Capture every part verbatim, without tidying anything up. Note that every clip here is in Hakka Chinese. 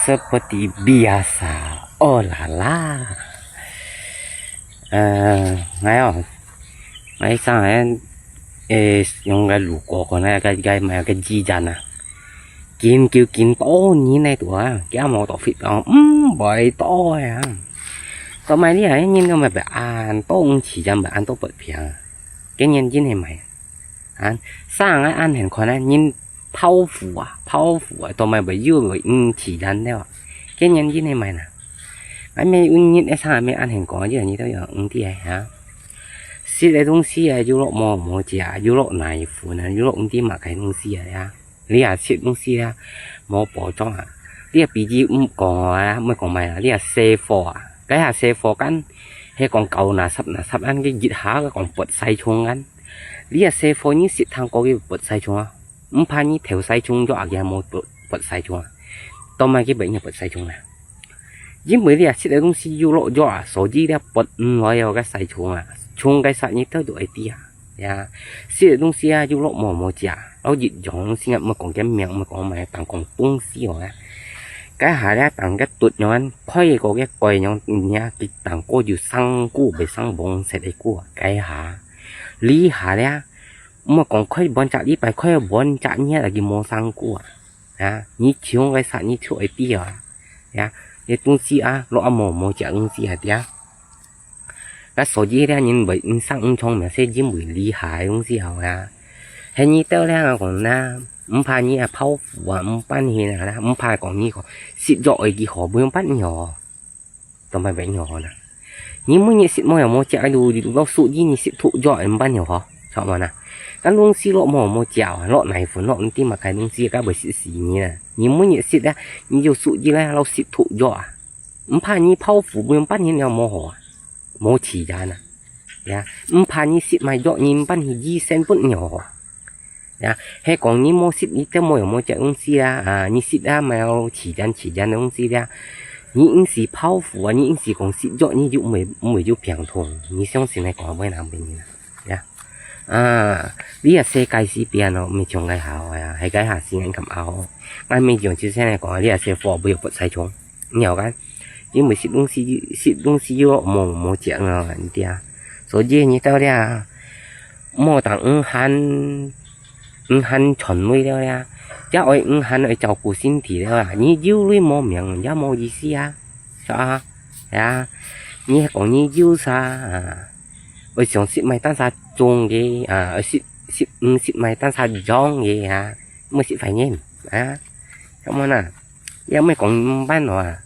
Seperti biasa. Oh la la. 呃，𠊎哦，𠊎生个，誒，用个路過看个，个，个，買个雞蛋啊，緊叫緊多人來度啊，佢無到fit哦，毋會到个啊。到買你啊，人都買白ăn，到五七元白ăn到八平啊，个人真係買。啊，生个恁很看啊，人泡芙啊，泡芙啊，到買白又白五七元了啊，个人真係買啦。 哎，每日个生个每恁很講，就你都有五弟哎哈。食个東西啊，又落毛毛食，又落奶粉啊，又落五弟麼个東西啊呀？你啊食東西啊，無保障啊。你啊比如毋講啊，毋講買啊，你啊細貨啊，該下細貨間，係講九拿十拿十，恁个一下个講八晒重間。你啊細貨你食通過个八晒重啊，毋怕你頭晒重咗啊，佢無八，八晒重啊，到買佢分你八晒重啊。 因為你啊，食个東西又落藥啊，所以你啊，拔毋來哦，个晒蟲啊，蟲个殺你都都會知啊。呀，食个東西啊，又落毛毛食，然後一樣東西啊，毋好講个名，毋好講麼个，單講東西哦啊。該下咧，單个毒樣，開个个蓋樣，你啊，佢單个就生菇，袂生黃色个菇啊，該下。你下咧，毋好講開半隻禮拜，開半隻月啊，佢無生菇啊。 啊，你蟲个殺你就會知啊。呀，你東西啊，落啊毛毛食東西啊，對啊。該所以咧，人會，人生毋長命，係因為厲害个東西好啊。係你兜咧，我講啦，毋怕你啊，泡芙啊，毋半天啊啦，毋怕講你講，食藥會幾好，毋用半天哦。 做麼个會恁樣呢？你每日食無有無食，就落手機，你食毒藥，毋辦法好，著無呢？該東西落無無食啊，落奶粉，落毋知麼个東西，該會食死你呢。你每日食啊，你就手機咧，落食毒藥啊。毋怕你泡芙，毋用半天了無好啊，無時間啊。呀，毋怕你食買藥，你毋辦法醫生分你好啊。 呀，係講你無食，你就無有無食東西啦，啊，你食啊，買有時間時間个東西啦。你硬係泡芙啊，你硬係講食藥，你就毋會，毋會有病痛。你相信係講會難分你啦，呀。啊，你啊，世界是變咯，毋係像該下哦呀，係該下時間咁好。𠊎毋係像之前來講，你啊，食貨毋會發財蟲。 你曉得，因為食東西，食東西又無，無食啊，你知啊。所以你到了，莫當硬漢，硬漢腸胃了呀，也愛硬漢愛照顧身體了啊。你有鐳無命，也無意思啊，是吧？呀，你講你有啥啊？愛想食買單啥中个啊，愛食，食，毋食買單啥中个啊，莫食壞人啊，看無啊？ 也毋係講毋辦法啊。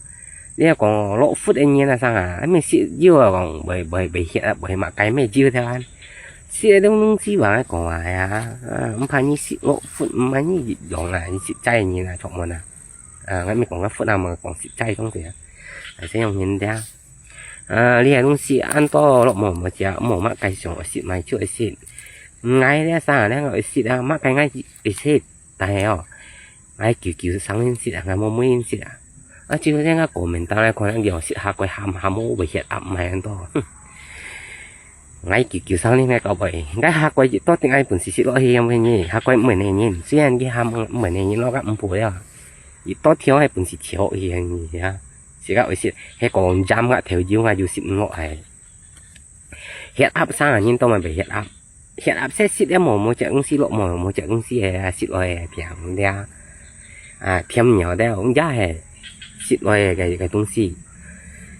你講落福个人啊，生啊，毋係食藥啊，講會，會，會血啊，會麼个咩藥條啊。食个東西話講啊，呀，啊，毋怕你食落福，毋怕你用啊，你食齋个人啊，著無啊？啊，𠊎毋係講个福啊，嘛講食齋東西啊，還係用人家。啊，你个東西恁多落無無食，無麼个想愛食，買就愛食。𠊎這生啊，這个愛食啊，麼个𠊎愛食。 但係哦，𠊎舅舅生人食啊，𠊎妹妹人食啊。啊，就係𠊎過敏當來可能有食下過鹹鹹，會血壓毋係恁多。哼，𠊎舅舅生人个搞不，𠊎下過一多定𠊎本事食落去，因為你下過毋係人，雖然佢鹹毋係人，落个毋補了，一多條係本事超去啊，食个會食，係講針个頭油啊，就食毋落去。血壓生啊，人都嘛會血壓。 血壓細食了無，無食東西落無，無食東西个，食落个平了。啊，甜尿了，也係食落个，个，个東西。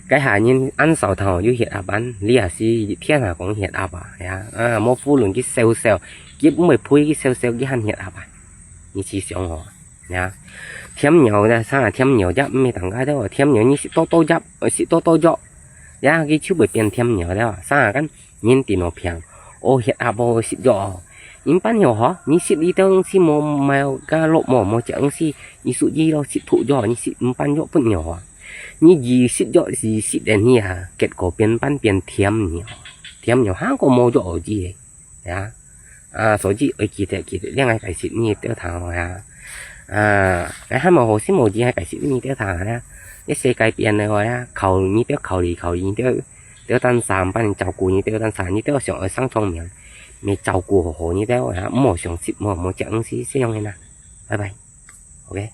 該下人恁少頭有血壓班，你也是一天啊講血壓啊，呀，啊，無夫人去燒燒，佢毋會陪佢燒燒，佢還血壓啊。你試想哦，呀，甜尿了，生啊甜尿，也毋係當加了，甜尿你食多多藥，呃，食多多藥，呀，佢就會變甜尿了，生啊，kan 人電腦病，哦，血壓無食藥哦。你毋辦法吼，你食你兜東西無買个落無，無食東西，你屬於咯食毒藥，你食毋辦法分藥啊。你一食藥是食等你啊，結果變半變甜尿，甜尿還過無藥好醫个，呀。啊，所以愛記得記得，這樣个解釋你兜聽好呀。啊，𠊎還無好心無意个解釋你兜聽啊。這世界變了呀，考你兜考慮考慮你兜 兜單儕幫你照顧你兜單儕，你兜想愛生聰明，你照顧好好你兜啊，莫想食莫莫食東西，這樣个啦。拜拜。OK。